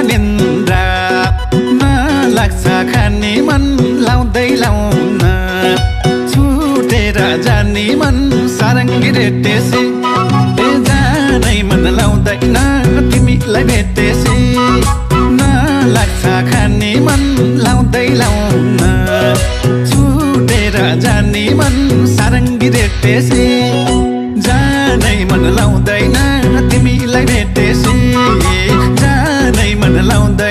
निन्द्रा नलाग्छ खाने मन लाउँदै लाउन छुटेर जाने मन सारङ्गी रेटेसी जानै मन लाउँदैन तिमीलाई भेटेसी नलाग्छ खाने मन लाउँदै लाउन छुटेर जाने मन सारङ्गी रेटेसी जानै मन लाउँदैन तिमीलाई भेटेसी जानै मन लाउँदैन